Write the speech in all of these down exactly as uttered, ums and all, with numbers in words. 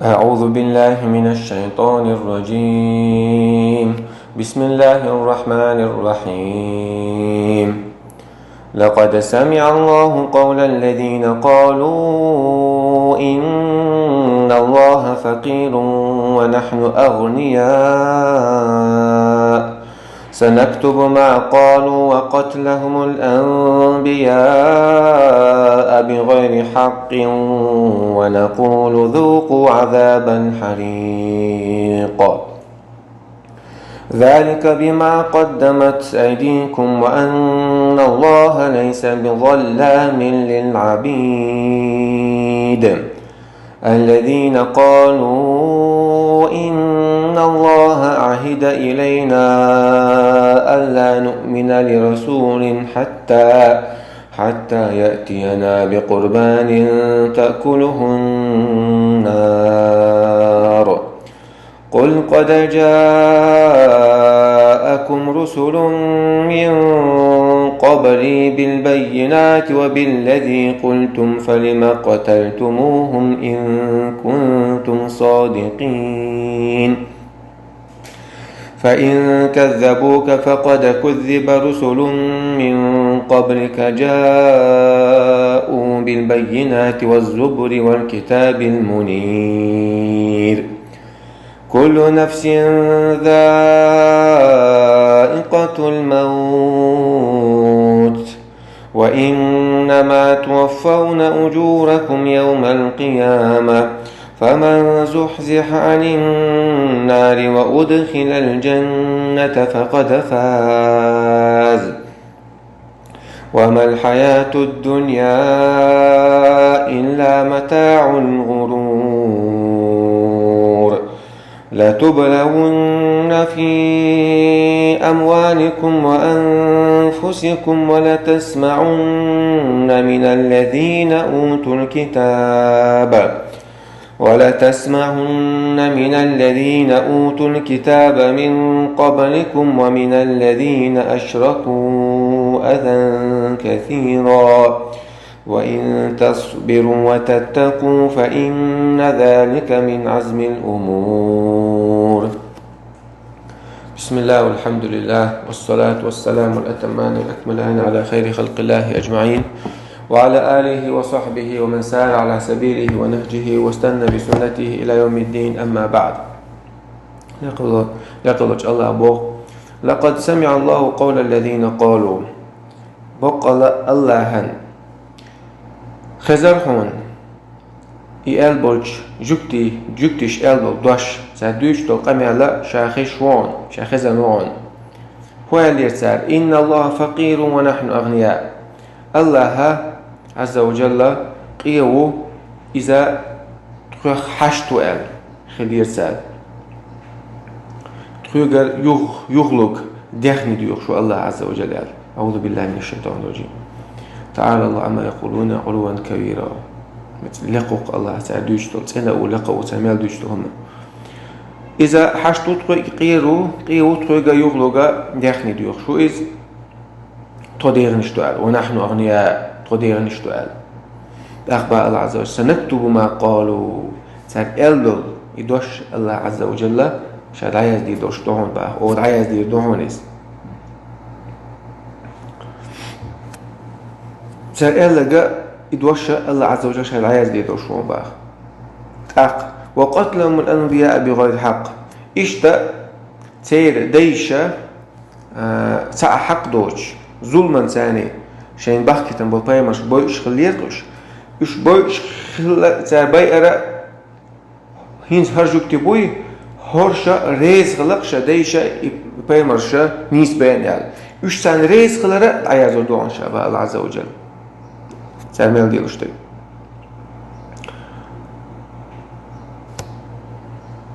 أعوذ بالله من الشيطان الرجيم. بسم الله الرحمن الرحيم. لقد سمع الله قول الذين قالوا إن الله فقير ونحن أغنياء سنكتب ما قالوا وقتلهم الأنبياء بغير حق ونقول ذوقوا عذاب الحريق. ذلك بما قدمت أيديكم وأن الله ليس بظلام للعبيد. الذين قالوا إن الله عهد إلينا ألا نؤمن لرسول حتى حتى يأتينا بقربان تأكله النار. قل قد جاءكم رسل من قبلي بالبينات وبالذي قلتم فلم قتلتموهم إن كنتم صادقين. فإن كذبوك فقد كذب رسل من قبلك جاءوا بالبينات والزبر والكتاب المنير. كل نفس ذائقة الموت وإنما توفون أجوركم يوم القيامة فمن زحزح عن النار وأدخل الجنة فقد فاز وما الحياة الدنيا إلا متاع الغرور. لتبلون في أموالكم وأنفسكم ولتسمعن من الذين أوتوا الكتاب ولتسمعن من الذين أوتوا الكتاب من قبلكم ومن الذين أشركوا أذى كثيرا وإن تصبروا وتتقوا فإن ذلك من عزم الأمور. بسم الله والحمد لله والصلاة والسلام الأتمان الأكملان على خير خلق الله أجمعين وعلى آله وصحبه ومن سار على سبيله ونهجه واستنى بسنته إلى يوم الدين أما بعد. Лекъа волчу Аллах боху: لقد سمع الله قول الذين قالوا. Боккъала Аллахьан хезара хьуна и аьлла болчу жуьгти-, жуьгтиша аьлла болу дош, цара дуьйцуш долу къамел ша хезаш ву хьуна, ша хезна ву хьуна. ХӀун аьллера цара: إن الله فقير ونحن أغنياء. Аллахь, Ӏазза ва Джалла, къе ву, иза тхох хьашт ву аьлла, хилира цара. Тхоьгара юх-, юхалург дехне доьхуш ву Аллахь Ӏазза ва Джалла аьлла. أعوذ بالله من الشيطان الرجيم. تعالى الله عما يقولون علوا كبيرا. Лекха ву-кх Аллахь цара дуьйцуш долу, цӀена а ву, лекха а ву цара мел дуьйцуш долу хӀума. Иза хьашт ву тхоьга, къе ву, къе ву тхоьга юхалург дехне доьхуш ву иза. Тхо дегӀанаш ду аьлла. ونحن أغنياء, тхо дегӀанаш ду аьлла. ТӀаккха боху Аллахь Ӏазза ва Джалла: سنكتب ما قالوا. Цара аьлла долу и дош Аллахь Ӏазза ва Джалла ша дӀаяздийр долуш ду хьуна боху, оха дӀаяздийр ду хьуна иза. Цара аьлларг и дош Аллахь Ӏазза ва Джалла ша дӀаяздийр долуш ду хьуна боху. ТӀаккха: وقتلهم الأنبياء بغير حق. Иштта церан дайша, а, цхьа а хьакъ доцуш, зуламан царна шайна бахкийтина болу пайхамарш бойуш хиллера уьш. Уьш бойуш хилла цара байара, хӀинца хӀара жуьгти буй, хӀорш реза хилла-кх шайн дайша и пайхамарш нийса байна аьлла. Уьш царна реза хилар а дӀаяздо ду хьуна ша боху Аллахь Ӏазза ва Джалла. Цара мел дийцуш дерг.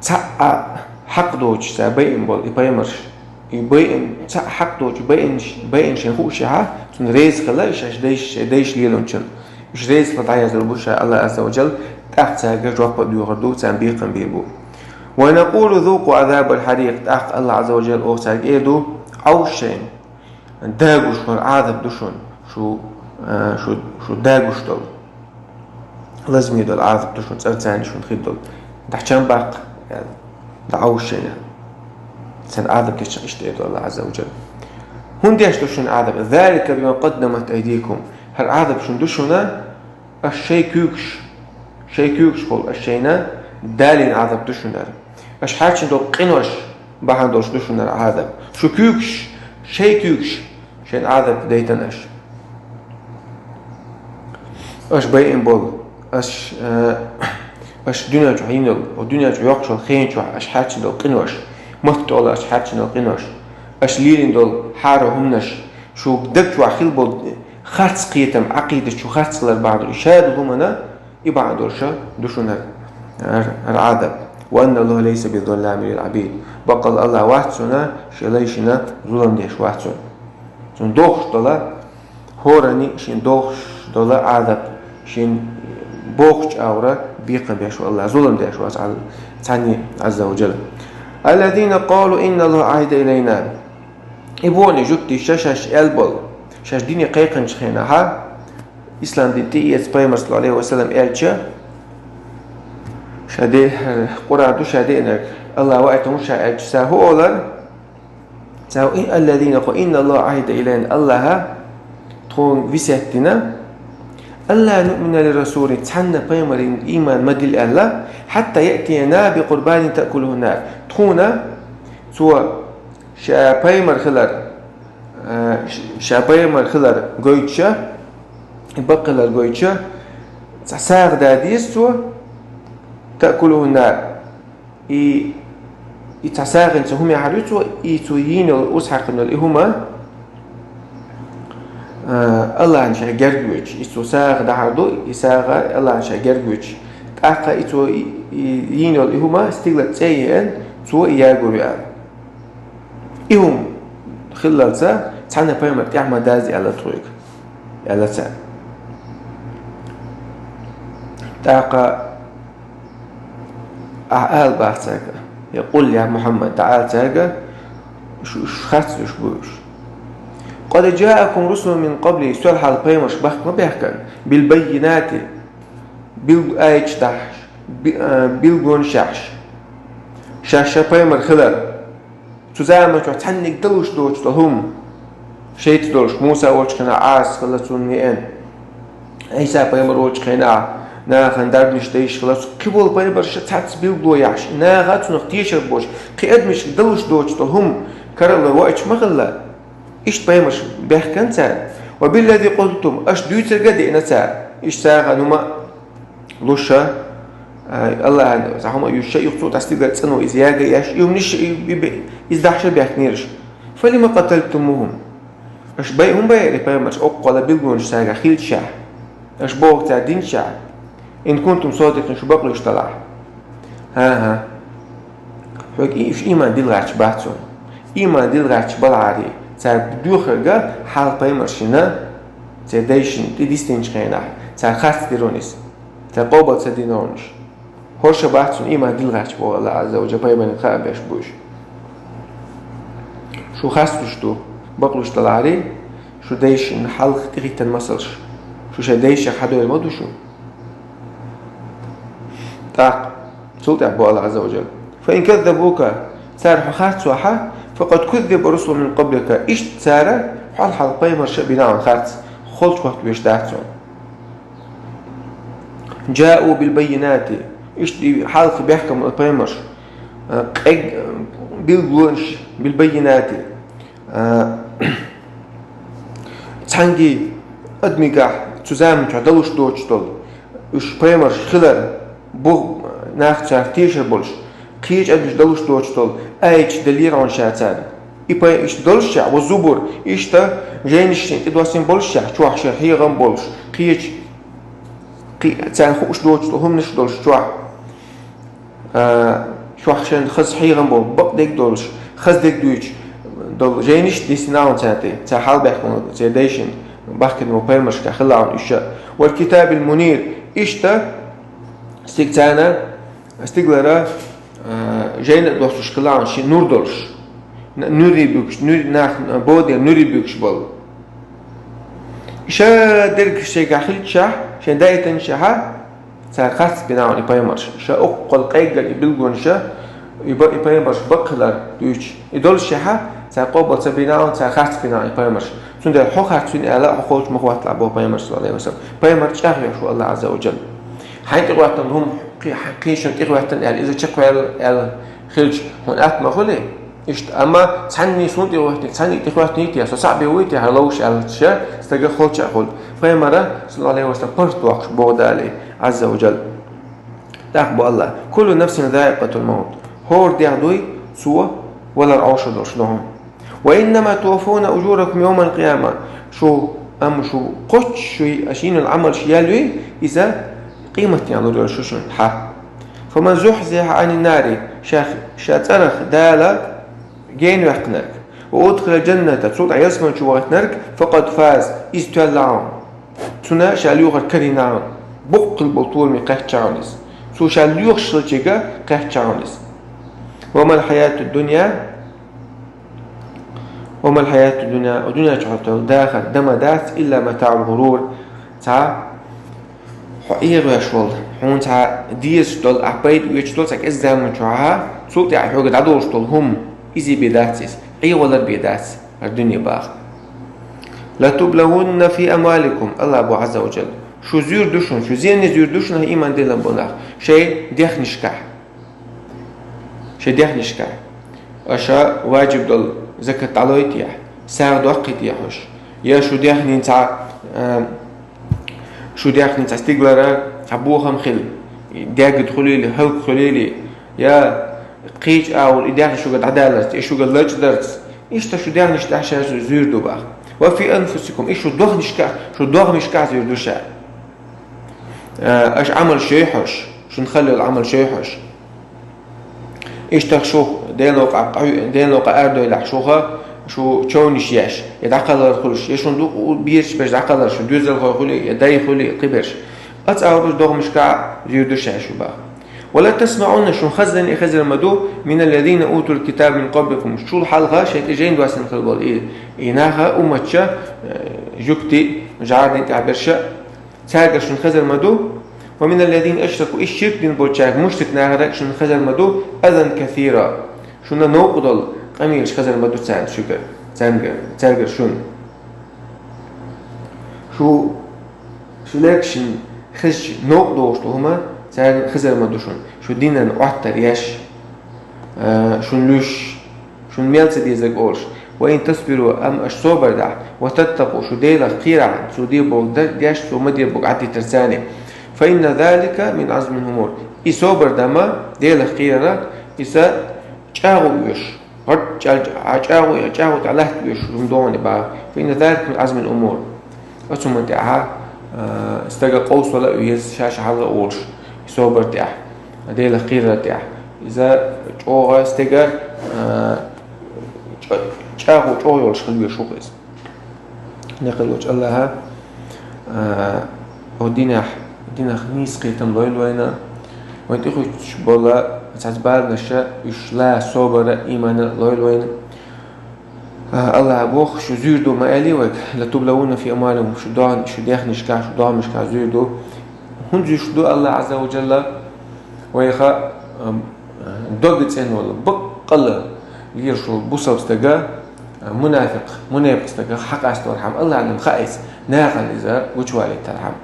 Цхьа а хьакъ доцуш цара байина болу и пайхамарш. И байина, цхьа а хьакъ доцуш байина, байина шайна хуушехь, цунна реза хилла шаьш дайша, шайн дайша лелочун. Уьш реза хилар дӀаяздо бу ша Аллахь Ӏазза ва Джалла, тӀаккха цаьрга жоп а доьхур ду, царна бекхам бийр бу. ونقول ذوقوا عذاب الحريق. ТӀаккха Аллахь Ӏазза ва Джалла оха цаьрга эр ду: Ӏовша шайна. Дагуш хӀара Ӏазап ду шуна, шу, а, шу, шу дагуш долу. Лазаме долу Ӏазап ду шуна, цӀарца шуна хир долу. дӀачам баккха, аьлла, дӀаӀовшийна. Царна Ӏазап дечох иштта оал Аллахь Ӏазза ва Джалла. ХӀунда деш ду шуна Ӏазап? ذلك بما قدمت أيديكم. ХӀара Ӏазап шуна ду шуна, аш шай куьйгаш, шай куьйгашхула аш шайна далийна Ӏазап ду шуна хӀара. Аш хьаьрчина долу къинош бахьана долуш ду шуна хӀара Ӏазап. Шу куьйгаш, шай куьйгаш, шайна Ӏазап дайтина аш. Аш байина болу, аш, э, аш дуьнен чу хьийна йолу, дуьнен чу йоккхуш йолу хенан чохь аш хьаьрчина долу къинош, матта тӀехула аш хьаьрчина долу къинош, аш лелийна долу хьарам хӀуманаш, шу даг чохь хилла болу харц кхетам, Ӏакъидат шу харц хилар бахьана долуш, ша долу хӀуманна, и бахьана долуш ду шуна хӀара, хӀара Ӏазап. وأن الله ليس بظلام للعبيد. Баккъалла Аллахь вац шуна шен лайшна зулам деш вац шуна. Цунна дохуш долу хӀоранна шен дохуш долу Ӏазап, шен бохучу агӀора бекхам беш ву Аллахь, зулам деш вац Аллахь, цхьанна Ӏазза ва Джалла. الذين قالوا إن الله عهد إلينا. И боху и жуьгтий шаьш аьлла болу, шаьш дине кхайкхинчу хенахь, ислам дин тӀеэца пайхамар саллаллаху Ӏалайхи ва саллам аьлча, ша де-, Къуръан ду ша деанарг, Аллахь ваийтина ву ша аьлча, ша хӀун олура? Цо и الذين قالوا إن الله عهد إلينا, Аллахьа тхуна весет дина, ألا نؤمن لرسول, цхьанна пайхамарна ийман ма дила аьлла, حتى يأتينا بقربان تأكله النار. Тхуна цо ша пайхамар хилар, э, ш-, ша пайхамар хилар гойтуш, бакъ хилар гойтуш, цхьа сагӀа да деза цо, تأكله النار. И, и цхьа сагӀина цхьа хӀума яхьар ю цо, и цо йийна йолу, урс хьаькхна йолу и хӀума, а, Аллахьна ша герга воьдуш. И цо сагӀа дахьар ду, и сагӀа Аллахьна ша герга воьдуш. ТӀаккха и цо и, и йийна йолу и хӀума стигалара цӀе а еана, цо и ягор ю аьлла. И хӀума хиллалца, цхьанна пайхамар тӀаьхьа ма дазза аьлла тхоьга, аьлла цара. ТӀаккха ахьа ала боху цаьрга, я قل يا محمد, дӀаала цаьрга, шу, шу харц луьйш бу уьш. قد جاءكم رسل من قبلي, сол хьалха пайхамарш бахка ма баьхкина, بالبينات, бил-, аяташ дахьаш, би-, а, билгалонаш яхьаш. Ша, ша пайхамар хилар. Цу заман чохь цхьанниг далуш доцуш долу хӀума. Шайца долуш, Муса волчу хенахь Ӏаса хилла цунна веана. Ӏийса пайхамар волчу хенахь нахана дарбанаш дайш хилла цу кхин болу пайхамарша цхьацца билгало яхьаш, наха цунах тешар болуш, кхин адамашка далуш доцуш долу хӀума каралла ваийташ ма хилла. Иштта пайхамарш баьхкина цара. وبالذي قلتم, аша дуьйцург а деана цара. Иштта сагӀина хӀума луш, а, Аллахьна цхьа хӀума юьйцуш, юха цо тӀе стигала цӀано иза яга а еш, и хӀуманаш, и, и бе-, иза дахьаш а баьхкинера аша. فلم قتلتموهم. Аша бай-, хӀун байира и пайхамарш, оккхула билгалонаш цаьргахь хилчахь? Аша бохург цара динчахь? إن كنتم صادقين, шу бакълуьйш далахь. ХӀан-хӀа. Хьоьга и-, уьш ийман дилла гӀерташ бац хьуна. Ийман дилла гӀерташ балахьара, цара доьхург хьалха пайхамаршна, церан дайшна тӀе дистинчу хенахь, цара харц дира хьуна иза. Цара къобал ца дина хьуна уьш. ХӀорш а бац хьуна ийман дилла гӀерташ боху Аллахь Ӏазза ва Джалла, пайхамарна хаа беш бу уьш. Шу харц луьйш ду, бакълуьйш далахьара, шу дайшна хьалха тӀехӀиттина масалш, шу шайн дайшех хьадойла ма ду шу. ТӀаккха, цул тӀаьхьа боху Аллахь Ӏазза ва Джалла: فإن كذبوك, цара хьо харцвахь, فقد كذب رسل من قبلك, иштта цара хьол хьалха пайхамарш а бина хьуна харц, холчу хӀоттавеш дац хьуна. جاءوا بالبينات, иштта и хьалха баьхкина пайхамарш, а, къег-, билгалонаш, بالبينات, а, цхьаьнгге адамигахь цу заман чохь далуш доцуш долу, уьш пайхамарш хилар, бу-, нах царах тешар болуш, кхечу адамашка далуш доцуш долу аяташ деллера хьуна ша царна. И пай-, иштта долуш ша, والزبر, иштта жайнаш шайна тӀедоссийна болуш ша, чохь шайн хьехам болуш, кхечу, кхи-, царна хууш доцуш долу хӀуманаш долуш чохь. А, чохь шайн хаза хьехам болу, бакъдерг долуш, хаза дерг дуьйцуш долу жайнаш дисина хьуна царна тӀе, цара хьалабаьхкина, церан дайшна бахкина болу пайхамаршкахь хилла хьуна уьш а. والكتاب المنير, иштта стиг царна, стигалара, а, жайна а доссуш хилла хьуна шен нур долуш. Н-, нуьрий буьгуш, нуьр-, нах, а, бодер нуьрий буьгуш болу. Ша дерг шайгахь хилчахь, шайн даийтинчахьа, цара харц бина хьуна и пайхамарш. Ша уккхал къеггар и билгунша, и, ба, и пайхамарш бакхилар дуьйцу. И долуш шаьхьа, цара къобал ца бина хьуна, цара харц бина хьуна и пайхамарш. Цундела хьо харц вина аьлла, хьо холчу ма хӀотталахь боху пайхамарш, саллаллаху алейхи ва саллям. Пайхамар чӀагӀйо шу Аллах Ӏазза ва Джалла. Хьайн тӀекхоьттина хӀума кхи-, кхин шун тӀекхоьттина аьлла, иза чекхваьлла аьлла хилча, хьуна атта ма хуьлий? Иштта, амма цхьанний суна тӀехӀоьттиниг, цхьанний тӀехӀоьттиний те, со цхьаъ бен вуй те, хьан ловш аьлла ша, стага холча хуьлу. Пайхамара, саллаллаху алейхи ва саллям, паргӀат доккхуш боху Дала, Ӏазза ва Джалла. ТӀаккха бо Аллах: «Куллу нафсин заикъатул маут». ХӀора дегӀ дуй, цо валар Ӏовшур долуш ду хьуна. «Ва иннама туффавна ужуракум йовмал къияма». Шу, амма шу кхоччуш шуьйра шайна Ӏамалш ял юй, иза къематдийнахь лур йолуш ю шуна хьа. «Фаман зухьзихьа Ӏанин нари», ша, ша цӀарах Дала генаваьккхинарг, «ва удхилал джанната», цул тӀаьхьа ялсамани чу вахийтинарг, «факъад фаз», иза тоьлла хьуна. Цунна ша лоьхург карийна хьуна. Баккхийла болу толамийн кхаьчча хьуна иза. Цо ша лоьхуш хилча кхаьчча хьуна иза. «Ва мал хьаятуд дунья», «Ва мал хьаятуд дунья», дуьнен чохь долу дахар дан ма дац, «илла матаӀул гӀурур». Цхьа хьо эгӀавеш волу, хьуна цхьа дезаш долу, ахь пайда оьцуш долу цхьа кӀезиг заман чохь, цул тӀаьхьа хьоьга дӀадолуш долу хӀума, иза бен дац иза, Ӏехавалар бен дац хӀара дуьне баха. «Латублавунна фи амваликум», Аллах боху Ӏазза ва Джалла. Шу зуьйр ду шуна, шу зене зуьйр ду шуна, хӀара ийман диллина болу нах, шайн дехнашкахь. Шайн дехнашкахь. Аша ваджиб долу закат дӀалойтехь, сагӀа доккхийтехь хьуш. Я шу дехнийн цхьа, а, шу дехнийн цхьа стигалара цхьа бохам хила, дегга хуьлийла, хӀаллак хуьлийла, я кхечу агӀор и дехнаш шуьга дӀадаларца, и шуьга лачкъадарца. Иштта шу дехнаш тӀехь ша зуьйр ду баха. «Ва фи анфусикум», и шу дохнашкахь, шу дохнашкахь зуьйр ду ша. А, аша Ӏамал шуьй хьуш, шуна хала йолу Ӏамал шуьй хьуш. Иштта шух Делан къа-, къа-, Делан къа арадойлахь шуха, шу човнаш еш, я дӀакхалхар хуьлуш, я шуна дукха бераш берш дӀакхалхар, шу доьзалхой хуьлий, я дай хуьлий, кхиберш. Оцу агӀор дохнашкахь зуьйр ду ша шу баха. «Ва ла тасмаӀунна», шуна хаззане хезар ма ду, «мина ллазина утул китаба мин къабликум». Шул хьалха шайн тӀе жайна доссина хила болу и, и наха, умматша, э, жуьгти, жӀарна тӀехь берша, цаьргара шуна хезар ма ду. «Ва мина ллазина ашраку», и ширк дина болчаьрга, мушрик нахара шуна хезар ма ду, «азан касира». Шуна новкъа долу къамелаш хезар ма ду царна шуьгара, цаьргара, цаьргара шуна. Шу, шу легашна хезча новкъа догӀуш долу хӀума цаьрга хезар ма ду шуна. Шу динан Ӏоттар еш, а, шуна луьш, шуна мел ца дезарг олуш. «Ва ин тасбиру», амма аша собар дахь, «ва таттакъу», шу Делах кхерахь, цо де бохург дар деш, цо ма де бохург Ӏаддитар царна. «Фа инна залика мин Ӏазмил умур». И собар дан ма, Делах кхерар, иза чӀагӀо оьшу. ГӀорта чӀа-, а, чӀагӀо, чӀагӀо тӀехь латта оьшу, хӀума догӀу баха. «Фа инна залика мин Ӏазмил умур». Оцу хӀуманна тӀехь, а, стага къовсавала а веза, ша-ша хьалха а волуш, и собар тӀехь, Делах кхерар тӀехь. Иза чӀогӀа стеган, а, чӀа-, чӀагӀо чӀогӀа йолуш хила веза хӀума иза. Некъ лочу Аллаха, а, хӀокху динехь, динах нийса кхетам лойла вайна, вайн тӀехуьттуш болу цхьацца баланаша уьш ла собара, иймана лойла вайна. А, Аллаха боху, шу зуьйр ду ма аьллий вайга, «ла тублавунна фи амваликум», шу догӀ-, шу дехнашкахь, шу догӀмашкахь зуьйр ду. ХӀунда зуьйш ду Аллах Ӏазза ва Джалла? Вайха, ам, дог цӀена волу, баккъала лелаш волу бусалба стага, а, мунафикъ, мунепакъ стага хьакъасторхьама, Аллахьна хаийца, нахана иза гучувалийтархьама,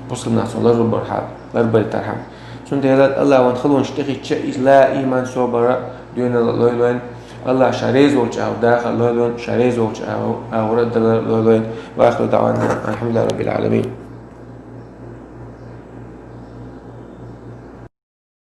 бусалба нах цунна ларбархьама, ларбалийтархьама. Цундела Аллах вайн халонаш тӀехӀиттича, иза ла ийман, собара, доьналла лойла вайн. Аллах ша реза волчу агӀор дахар лойла вайн, ша реза волчу агӀор, агӀора далар лойла вайн. Ва ахиру даъвана ан алхьамдулиллахи раббил Ӏаламин.